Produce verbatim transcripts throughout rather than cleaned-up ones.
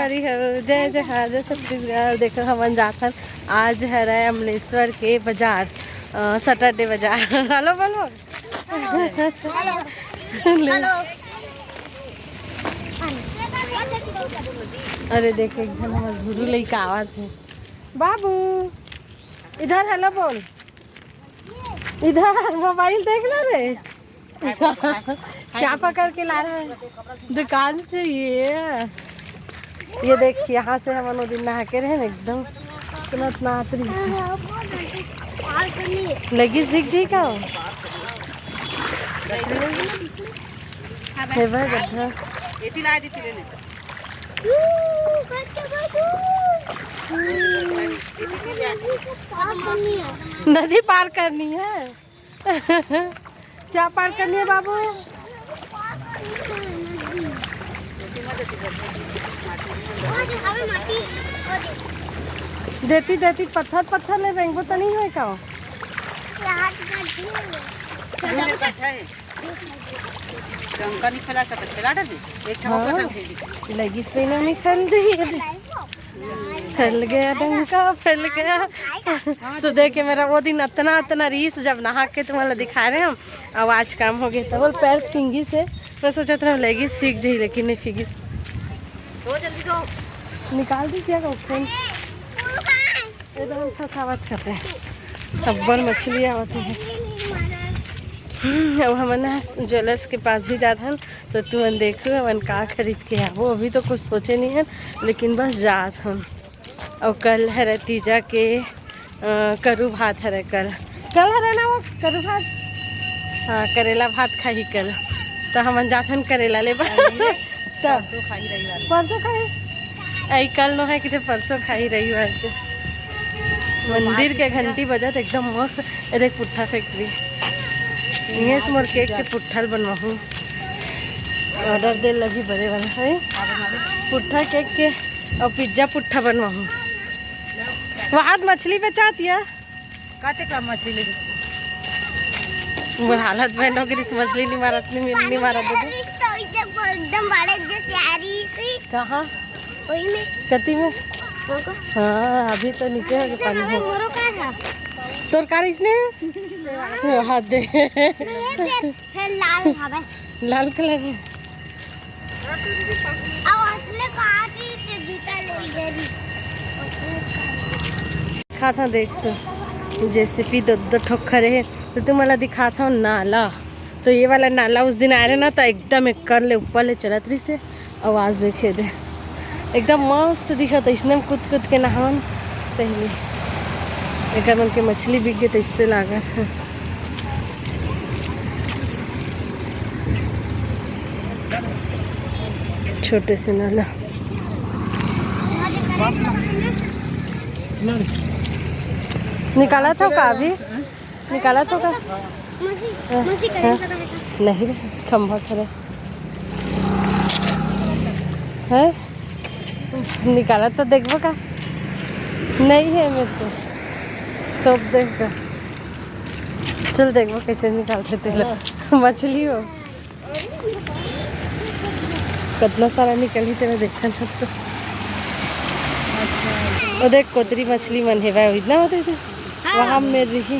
अरे हो, जय जोहार, जय छत्तीसगढ़। देखो, हमन जाथन आज हरय अमलेश्वर के बाजार, सैटरडे बाजार। हेलो बोलो। हेलो। अरे देख, एक झन हमर गुरु लइका आवत हे। बाबू, इधर हेलो बोल। इधर मोबाइल देख ना रे। क्या पकड़ के ला रहा है दुकान से? ये, ये देख, यहाँ से हमन वो दिन नहा के रहे ना, एकदम इतना, इतना आतरी से। लगिस भीग जी का हो? हे भाई गड्ढा। नदी पार करनी है। क्या पार करनी है बाबू? देती देती पत्थर पत्थर ले रेंगबो तो नहीं होय का? डंका नहीं फैला सकत, फैला डाली। एक ठो हाँ। पत्थर दे दी। लगी से ना निकल जाइए। फैल गया डंका, फैल गया। तो देख के मेरा वो दिन अतना, अतना रीस जब नहा के तुम्हारा दिखा रहे हम, अब आज काम हो गया। तो बोल पैर फिंगी से, मैं सोचत रहा लेगिस फिग जाही, लेकिन नहीं फिगिस। दो जल्दी दो। निकाल दीजिएगा उसको। एकदम फंसावत करते हैं। अब्बड़ मछली आवत है। हम्म, अब हमन ज्वेलर्स के पास भी जात हन, तो तुमन देखो हमन का खरीद के आबो। अभी तो कुछ सोचे नहीं हन, लेकिन बस जात हन। और कल हरे तीजा के, अ, करू भात हरे कल। कल हरे ना वो करू भात? हाँ, करेला भात खाही कल। तो हमन जाथन करेला ले बर। तब परसों खाही रविवार। परसों खाही। आई कल नो है कि परसों खाही रविवार के। मंदिर के घंटी बजत एकदम मस्त। ए देख पुट्ठा फैक्ट्री। इहें से मोर केक के पुट्ठा ल बनवाहूँ। ऑर्डर दे लगी बड़े वाला है। पुट्ठा केक के और पिज्जा पुट्ठा बनवाहूँ। वहाँ मछली बेचात या? काते का मछली ले? मोर हालत बहन हो गई, मछली नहीं मारत, नहीं मिल, नहीं मारत दे। एकदम बड़े जैसे आ रही थी। कहाँ? वही में। कती में? वो को। हाँ, अभी तो नीचे हो गया पानी है। मोरो का था? तोर कार इसने? हाथ दे। फिर लाल हवे। लाल कलर है। अब असले काटी से जूता ले ले रही। दिखात हूँ देख तो, जेसीपी दो दो ठोकर है, तो तुम वाला दिखात हूँ नाला। तो ये वाला नाला उस दिन आए रहे ना, तो एकदम एक कर ले ऊपर ले चलत रही से आवाज देखे दे, एकदम मस्त दिखत, इसने हम कूद कूद के नहावन पहले। एकर मन के मछली बिक गए तो इससे लागत है। छोटे से नाला निकाला था का अभी? निकाला तो का? मौसी, हाँ, मौसी, हाँ। करेंट लगा है का? नहीं रे, खंभा खड़ा है। निकाला तो देखबो का? नहीं है मेरे को। तो अब देख का। चल देखबो कैसे निकालते तेला। मछली हो। कितना सारा निकली तेला देखा ना तो। वो देख कोतरी मछली मन है भाई, इतना होते थे। हाँ। वहाँ में रही।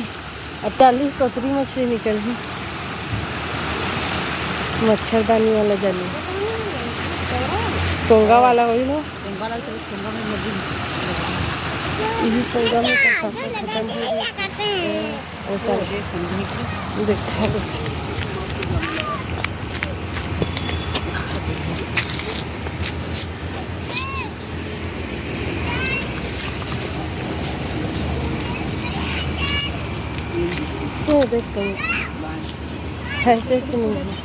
अब ताली कोतरी मछली निकलही। मच्छरदानी वाला जाली। टोंगा वाला होई ना। टोंगा वाला तो टोंगा में मछली। यही टोंगा में तो सब खत्म हो गई। ऐसा देखते हैं। वो देख कहीं है, चेक से मिल गया।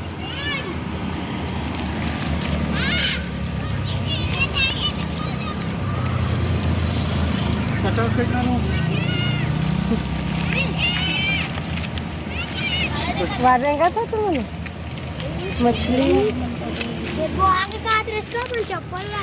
पचास रुपये का लो। मारेगा तो तुम मछली। देखो आगे का दृश्य का अपन चप्पल ला।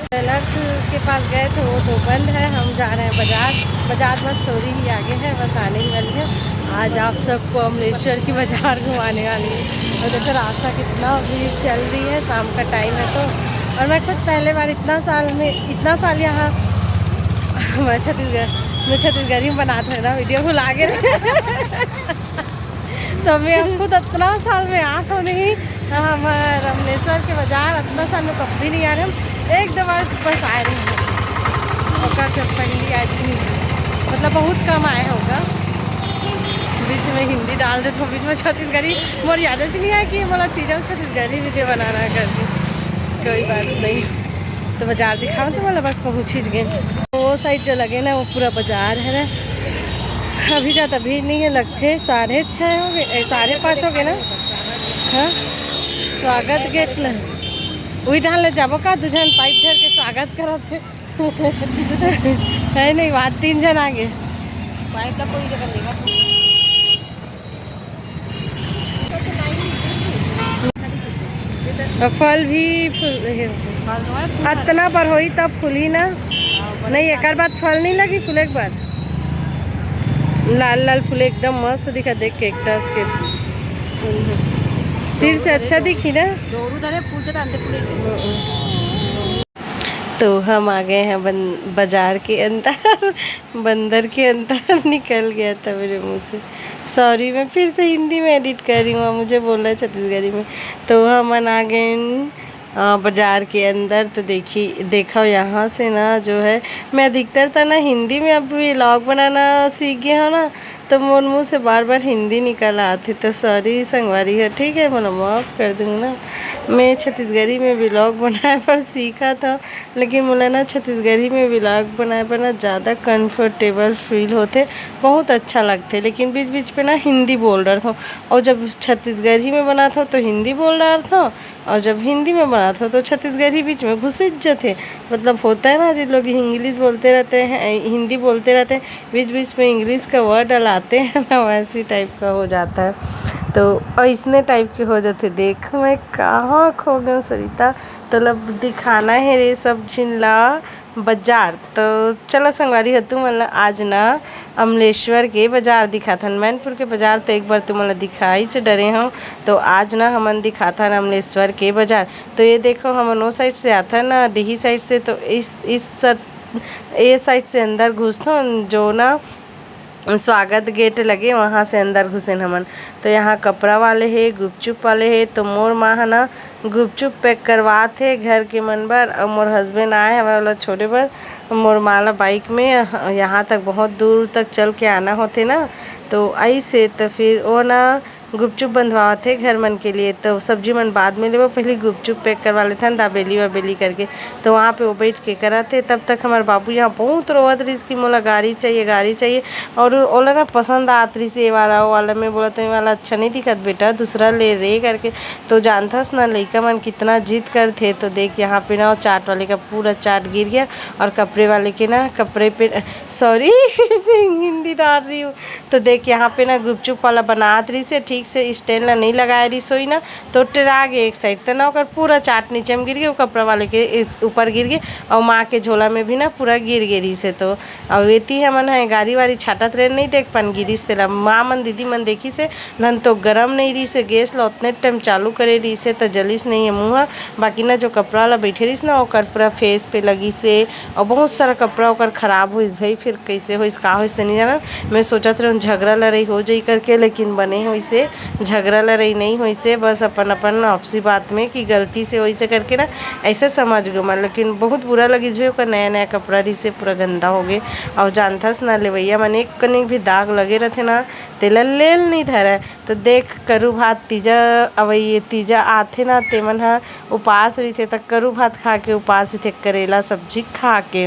ज्वेलर्स के पास गए थे, वो तो बंद है। हम जा रहे हैं बाजार। बाजार बस थोड़ी ही आगे है, बस आने ही वाली है। आज आप सबको अमलेश्वर की बाजार घुमाने वाली हूँ। और देखो, रास्ता कितना भीड़ चल रही है, शाम का टाइम है तो। और मैं खुद पहले बार इतना साल में, इतना साल यहाँ मैं छत्तीसगढ़, मैं छत्तीसगढ़ी में बनात रहे ना वीडियो, भुला गे रहे। तो मैं अब खुद इतना साल में आत हूँ नहीं, हमर अमलेश्वर के बाजार इतना साल में कभी नहीं आ रहे हम, एक दो बार बस आए रहे हैं। ओकर से पहली आज नहीं, मतलब बहुत कम आए होगा। बीच में हिंदी डाल देत हो, बीच में छत्तीसगढ़ी। मोर याद च नहीं आए कि मोला तीजा में छत्तीसगढ़ी वीडियो बनाना है करके। कोई बात नहीं, तो बाजार दिखाओ तो मोला, बस पहुँच ही गए। वो साइड जो लगे ना, वो पूरा बाजार है ना। अभी ज़्यादा भीड़ नहीं है, लगते साढ़े छः हो गए, ए, साढ़े पाँच हो गए ना। हाँ, स्वागत गेट ल वही डाल ले जाबो का, दू झन पाइप धर के स्वागत करत थे। है नहीं, वहाँ तीन झन आगे। पाइप का कोई जगह नहीं। और फल भी फूल, हे, फल तो है, फूल है। अतना पर होई तब फूली ना। हाँ, बड़े नहीं, एक बार फल नहीं लगी, फूले के बाद लाल लाल फूल एकदम मस्त दिखा, देख कैक्टस के फूल। तीर से अच्छा दिखी ना। दोरू धरे फूल के तो अंदर फूले। तो हम आ गए हैं बन-, बाजार के अंदर। बंदर के अंदर निकल गया था मेरे मुंह से। सॉरी, मैं फिर से हिंदी में एडिट कर रही हूँ, मुझे बोलना है छत्तीसगढ़ी में। तो हमन आ गए, अ, बाजार के अंदर। तो देखी, देखो यहाँ से ना, जो है, मैं अधिकतर था ना हिंदी में अब व्लॉग बनाना सीख गया हूँ ना, तो मोर मुंह से बार बार हिंदी निकल आती, तो सॉरी संगवारी हो, ठीक है, मोला माफ़ कर दूँ ना। मैं छत्तीसगढ़ी में व्लॉग बनाए पर सीखा था, लेकिन मोला ना छत्तीसगढ़ी में व्लॉग बनाए पर ना ज़्यादा कंफर्टेबल फील होते, बहुत अच्छा लगते। लेकिन बीच बीच पे ना हिंदी बोल रहा था, और जब छत्तीसगढ़ी में बनात हो तो हिंदी बोल रहा था, और जब हिंदी में बनात हो तो छत्तीसगढ़ी बीच में घुसिच जथे। मतलब होता है ना, जो लोग इंग्लिश बोलते रहते हैं, हिंदी बोलते रहते हैं, बीच बीच में इंग्लिश का वर्ड डलाते हैं ना, वैसी टाइप का हो जाता है। तो ऐसने टाइप के हो जाते। देख, मैं कहाँ खो गया सरिता? तो लब दिखाना है रे सब झिन ला बाजार। तो चलो संगवारी हो, तुमन ला आज ना अमलेश्वर के बाजार दिखाथन। मैनपुर के बाजार तो एक बार तुमन ला दिखाईच डरे हूँ, तो आज ना हमन दिखाथन अमलेश्वर के बाजार। तो ये देखो, हमन वो साइड से आथन ना, डीही साइड से, तो इस, इस सर-, ये साइड से अंदर घुसथन, जो ना स्वागत गेट लगे, वहाँ से अंदर घुसेन हमन। तो यहाँ कपड़ा वाले हे, गुपचुप वाले हे। तो मोर माँ ह ना गुपचुप पैक करवात हे घर के मन बर, अउ मोर हस्बैंड आए हवय ओला छोड़े बर। मोर माँ ला बाइक में यहाँ तक, बहुत दूर तक चल के आना होथे ना, तो अइसे तो फिर वो ना गुपचुप बंधवावत हे घर मन के लिए। तो सब्जी मन बाद में लेबो, पहली गुपचुप पैक करवा लेथन दाबेली वाबेली करके। तो वहाँ पे वो बैठ के करत हे, तब तक हमार बाबू यहाँ बहुत रोवत रहिस कि मोला गाड़ी चाहिए, गाड़ी चाहिए। और ओला ना पसंद आत रहिस ये वाला, वो वाला। मैं बोलत हूँ, "ये वाला अच्छा नहीं दिखत बेटा, दूसरा ले रे," करके। तो जानथस ना लइका मन कितना जिद करथे। तो देख, यहाँ पे ना वो चाट वाले का पूरा चाट गिर गया, और कपड़े वाले के ना कपड़े पे, सॉरी, फिर से हिंदी डाल रही हूँ। तो देख, यहाँ पे ना गुपचुप वाला बनात रहिस हे, ठीक से स्टैंड ला नहीं लगाए रहिस होई ना, तो टेरा गे एक साइड, त ना ओकर पूरा चाट नीचे में गिर गे, वो कपड़ा वाले के ए-, ऊपर गिर गे, और माँ के झोला में भी ना पूरा गिर गे रहिस हे। तो अउ एती हमन ह गाड़ी वाड़ी छाटत रहे, नहीं देख पान गिरिस तेला। माँ मन, दीदी मन देखिस हे, धन तो गरम नहीं रहिस हे, गैस ला उतने टाइम चालू करे रहिस हे, त जलिस नहीं हे मुँह ह। बाकी ना जो कपड़ा ला बैठे रहिस ना, ओकर पूरा फेस पे लगिस हे, और बहुत सारा कपड़ा ओकर खराब होइस भाई। फिर कैसे होइस, का होइस, ते नहीं जानन। मैं सोचत रहूँ झगड़ा लड़ाई हो जाई करके, लेकिन बने होइस हे, झगड़ा लड़ाई नहीं होइस हे, बस अपन अपन आपसी बात में कि गलती से होइस हे करके ना, ऐसे समझ गो मैं। लेकिन बहुत बुरा लगिस भाई, ओकर नया नया कपड़ा रहिस हे, पूरा गंदा हो गे। और जानथस ना, लेवैया मन एक कनिक भी दाग लगे रहथे ना, तेला लेल नहीं धरय। तो देख, करू भात तीजा, अवई तीजा आथे ना, तेमन ह उपास रहिथे, त करू भात खा के उपास रहिथे, करेला सब्जी खा के।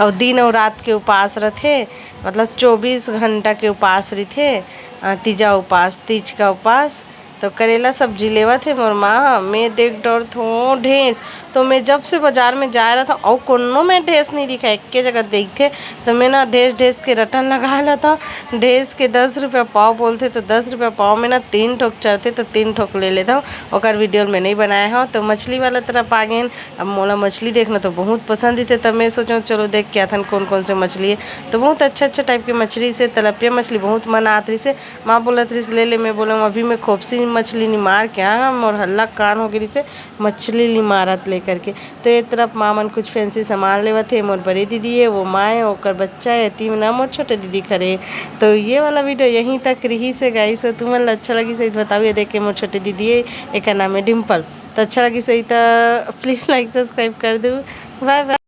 अउ दिन अउ रात के उपास रथे, मतलब चौबीस घंटा के उपास रहिथे, अ, तीजा उपास, तीज का उपास। तो करेला सब्जी लेवत हे मोर माँ ह, मैं देख डरथों ढेस। तो मैं जब से बाजार में जाए रहथों, अउ कोनो में ढेस नहीं दिखा, एक्के जगह देखथे। तो मैं ना ढेस ढेस के रटन लगा लेथों। ढेस के दस रुपया पाव बोलथे, तो दस रुपया पाव में ना तीन ठोक चढ़थे, तो तीन ठोक ले लेथों। ओकर वीडियो मैं नहीं बनाए हव। तो मछली वाला तरफ आ गेन। अब मोला मछली देखना तो बहुत पसंद हे, तब मैं सोचों चलो देख के आथन कौन कौन से मछली हे। तो बहुत अच्छा अच्छा टाइप के मछली से, तलपिया मछली बहुत मन आत रहिसे। माँ बोलत रहिस, "ले ले।" मैं बोलूँ, "अभी मैं खोपसी मछली निमार के आ, मोर हल्ला कान हो गे रहिसे मछली निमारत लेकर के।" तो ये तरफ माँ मन कुछ फैंसी सामान लेवत हे। मोर बड़े दीदी हे, वो माँ हे, ओकर बच्चा हे, तीन ना मोर छोटे दीदी खड़े। तो ये वाला वीडियो यहीं तक रहिसे गाइस। तो तुमन ला अच्छा लगिस हे तो बताओ, ये देख के मोर छोटे दीदी हे, एकर नाम हे डिम्पल। तो अच्छा लगिस हे तो प्लीज लाइक सब्सक्राइब कर दू। बाय बाय।